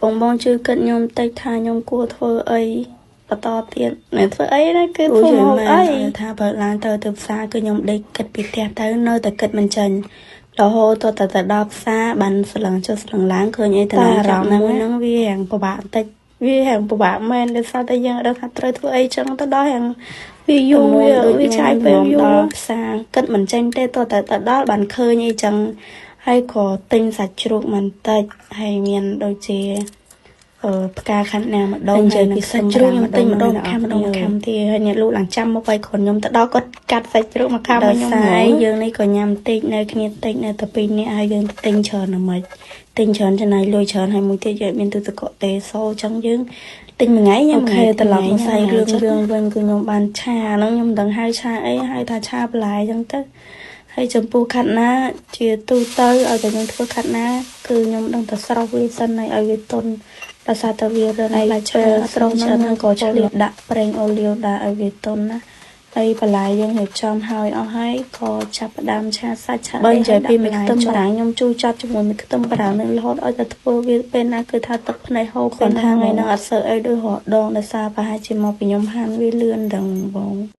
បងបងជួយគិតខ្ញុំតិចថាខ្ញុំគួរធ្វើអីបន្តទៀតមិនធ្វើអីណាគឺធ្វើមកអីថាបើឡើងទៅទៅផ្សារគឺខ្ញុំដេកគិតពីផ្ទះទៅនៅតែគិតមិនចេញរហូតទៅតែដល់ផ្សារបានស្លឹងចុះស្លឹងឡើងឃើញអីទៅអារម្មណ៍មួយហ្នឹងវារាងពិបាកបន្តិចវារាងពិបាកមែនដោយសារតែយើងអត់ដឹងថាត្រូវធ្វើអីចឹងទៅដល់រាងវាយូរវាឆាយពេលយូរដល់ផ្សារគិតមិនចេញទេតតែទៅដល់បានឃើញអីចឹងហើយក៏ទិញសាច់ជ្រូកបន្តិចហើយមានដូចជាផ្កាខាត់ណាម្ដងនិយាយពីសាច់ជ្រូកខ្ញុំទិញម្ដងខាំម្ដងខាំទៀតហើយអ្នកលក់ឡើងចាំមកឲ្យគ្រាន់ខ្ញុំទៅដល់គាត់កាត់សាច់ជ្រូកមកខាំឲ្យខ្ញុំហើយយើងនេះក៏ញ៉ាំតិចនៅគ្នាតិចនៅតែពីរនាក់ហើយយើងទិញច្រើនណាស់មិនទិញច្រើនចំណាយលុយច្រើនហើយមួយទៀតយើងមានទូទឹកកកទេសោចឹងយើងទិញមួយថ្ងៃញ៉ាំអូខេត្រឡប់មកសាយរឿងរឿងវិញគឺខ្ញុំបានឆាហ្នឹងខ្ញុំមិនដឹងហៅឆាអីហៅថាឆាបន្លែចឹងទៅហើយចំពោះខាត់ណាជាទូទៅឲ្យតែខ្ញុំធ្វើខាត់ណាគឺខ្ញុំដឹងតែស្រោះវាសិនហើយឲ្យវាទន់ដោយសារតែវារឹងហើយឆាស្រោះហ្នឹងក៏ឆ្លៀតដាក់ប្រេងអូលីវដែរឲ្យវាទន់ណាហើយបន្លែយើងរៀបចំហើយអស់ហើយក៏ចាប់ផ្ដើមឆាសាច់ឆាបើនិយាយពីមួយខ្ទឹមបារាំងខ្ញុំជួយចាត់ជាមួយមួយខ្ទឹមបារាំងនឹងរហូតឲ្យតែធ្វើវាពេលណាគឺថាទឹកភ្នែកហូរគាត់ថាថ្ងៃហ្នឹងអត់សូវអីដូចរដងដោយសារប្រហែលជាមកពីខ្ញុំហាន់វាលឿនដឹងបង។